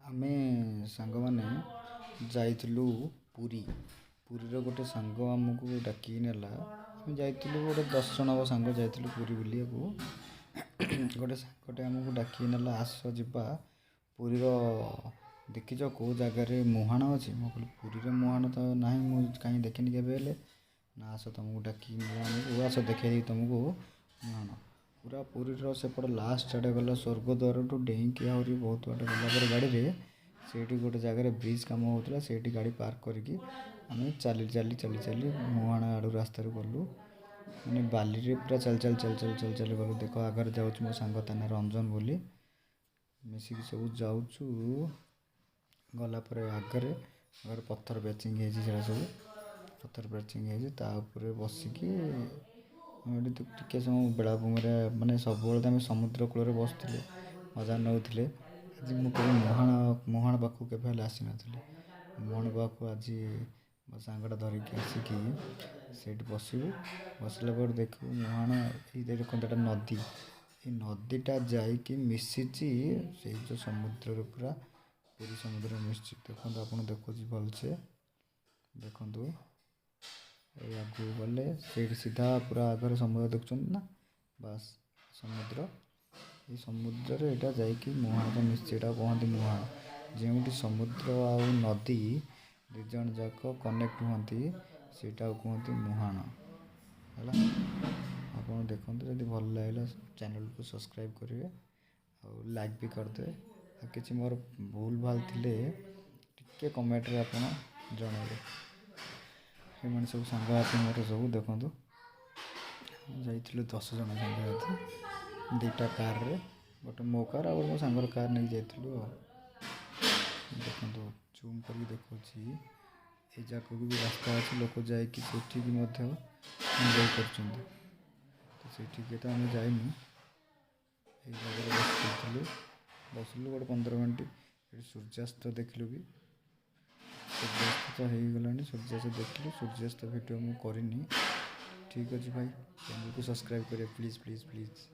ଆମେ ସାଙ୍ଗମାନେ ଯାଇଥିଲୁ ପୁରୀ। ପୁରୀର ଗୋଟେ ସାଙ୍ଗ ଆମକୁ ଡାକିକି ନେଲା। ଆମେ ଯାଇଥିଲୁ ଗୋଟେ 10 ଜଣ ସାଙ୍ଗ ଯାଇଥିଲୁ ପୁରୀ ବୁଲିବାକୁ। ଗୋଟେ ସାଙ୍ଗଟେ ଆମକୁ ଡାକିକି ନେଲା, ଆସ ଯିବା ପୁରୀର, ଦେଖିଛ କେଉଁ ଜାଗାରେ ମୁହାଣ ଅଛି? ମୁଁ କହିଲି, ପୁରୀରେ ମୁହାଣ ତ ନାହିଁ, ମୁଁ କାହିଁ ଦେଖିନି କେବେ ହେଲେ। ନା, ଆସ, ତୁମକୁ ଡାକିକି ନେଲା ଆମକୁ, ଆସ ଦେଖେଇଦେବି ତୁମକୁ ମୁହାଣ। ପୁରା ପୁରୀର ସେପଟ ଲାଷ୍ଟ ଆଡ଼େ ଗଲା, ସ୍ୱର୍ଗଦ୍ୱାରଠୁ ଡେଇଁକି ଆହୁରି ବହୁତ ବାଟ ଗଲା ପରେ ଗାଡ଼ିରେ ସେଇଠି ଗୋଟେ ଜାଗାରେ ବ୍ରିଜ୍ କାମ ହେଉଥିଲା। ସେଇଠି ଗାଡ଼ି ପାର୍କ କରିକି ଆମେ ଚାଲି ଚାଲି ଚାଲି ଚାଲି ମୁହାଣ ଆଡ଼ୁ ରାସ୍ତାରୁ ଗଲୁ, ମାନେ ବାଲିରେ ପୁରା ଚାଲି ଚାଲି ଚାଲି ଚାଲି ଚାଲି ଚାଲି ଗଲୁ। ଦେଖ, ଆଗରେ ଯାଉଛି ମୋ ସାଙ୍ଗ, ତା ନାଁ ରଞ୍ଜନ ବୋଲି। ମିଶିକି ସବୁ ଯାଉଛୁ। ଗଲା ପରେ ଆଗରେ ଆଗରେ ପଥର ପ୍ୟାଚିଂ ହେଇଛି, ସେଇଟା ସବୁ ପଥର ପ୍ୟାଚିଂ ହେଇଛି। ତା ଉପରେ ବସିକି ଆମେ ଏଠି ଟିକେ ସମୟ ବେଳାଭୂମିରେ, ମାନେ ସବୁବେଳେ ତ ଆମେ ସମୁଦ୍ର କୂଳରେ ବସୁଥିଲେ, ମଜା ନେଉଥିଲେ। ଆଜି ମୁଁ କେବେ ମୁହାଣ ପାଖକୁ କେବେ ହେଲେ ଆସିନଥିଲି। ମୁହାଣ ପାଖକୁ ଆଜି ମୋ ସାଙ୍ଗଟା ଧରିକି ଆସିକି ସେଇଠି ବସିବୁ। ବସିଲା ପରେ ଦେଖିବୁ ମୁହାଣ। ଏଇ ଦେଖନ୍ତୁ, ଏଇଟା ନଦୀ। ଏଇ ନଦୀଟା ଯାଇକି ମିଶିଛି ସେଇ ଯେଉଁ ସମୁଦ୍ରରେ, ପୁରା ପୁରୀ ସମୁଦ୍ରରେ ମିଶିଛି। ଦେଖନ୍ତୁ, ଆପଣ ଦେଖୁଛି ଭଲସେ ଦେଖନ୍ତୁ। ଏଇ ଆଗକୁ ଗଲେ ସେଇଠି ସିଧା ପୁରା ଆଗରେ ସମୁଦ୍ର ଦେଖୁଛନ୍ତି ନା? ବାସ୍, ସମୁଦ୍ର। ଏଇ ସମୁଦ୍ରରେ ଏଇଟା ଯାଇକି ମୁହାଣଟା ମିଶିଛି। ଏଇଟା କୁହନ୍ତି ମୁହାଣ। ଯେଉଁଠି ସମୁଦ୍ର ଆଉ ନଦୀ ଦୁଇ ଜଣ ଯାକ କନେକ୍ଟ ହୁଅନ୍ତି, ସେଇଟାକୁ କୁହନ୍ତି ମୁହାଣ। ହେଲା, ଆପଣ ଦେଖନ୍ତୁ। ଯଦି ଭଲ ଲାଗିଲା, ଚ୍ୟାନେଲକୁ ସବସ୍କ୍ରାଇବ୍ କରିବେ ଆଉ ଲାଇକ୍ ବି କରିଦେବେ। ଆଉ କିଛି ମୋର ଭୁଲ ଭାଲ ଥିଲେ ଟିକେ କମେଣ୍ଟରେ ଆପଣ ଜଣାଇବେ। ଏମାନେ ସବୁ ସାଙ୍ଗସାଥି ମୋର ସବୁ। ଦେଖନ୍ତୁ, ଯାଇଥିଲୁ 10 ଜଣ ସାଙ୍ଗସାଥି ଦୁଇଟା କାର୍ରେ, ଗୋଟେ ମୋ କାର୍ ଆଉ ମୋ ସାଙ୍ଗର କାର୍ ନେଇକି ଯାଇଥିଲୁ। ଆଉ ଦେଖନ୍ତୁ, ଜୁମ୍ କରିକି ଦେଖାଉଛି। ଏଇ ଜାଗାକୁ ବି ରାସ୍ତା ଅଛି, ଲୋକ ଯାଇକି ସେଠିକି ମଧ୍ୟ ଏନ୍ଜୟ କରୁଛନ୍ତି। ତ ସେଇଠିକି ତ ଆମେ ଯାଇନୁ, ଏଇ ଜାଗାରେ ବସିଥିଲୁ। ବସିଲୁ ଗୋଟେ 15 ମିନିଟ୍ ଏଠି, ସୂର୍ଯ୍ୟାସ୍ତ ଦେଖିଲୁ ବି। ସୂର୍ଯ୍ୟାସ୍ତ ତ ହେଇଗଲାଣି, ସୂର୍ଯ୍ୟାସ୍ତ ଦେଖିଲୁ। ସୂର୍ଯ୍ୟାସ୍ତ ଭିଡ଼ିଓ ମୁଁ କରିନି। ଠିକ୍ ଅଛି ଭାଇ, ଚ୍ୟାନେଲକୁ ସବସ୍କ୍ରାଇବ୍ କରିବେ, ପ୍ଲିଜ୍ ପ୍ଲିଜ୍ ପ୍ଲିଜ୍।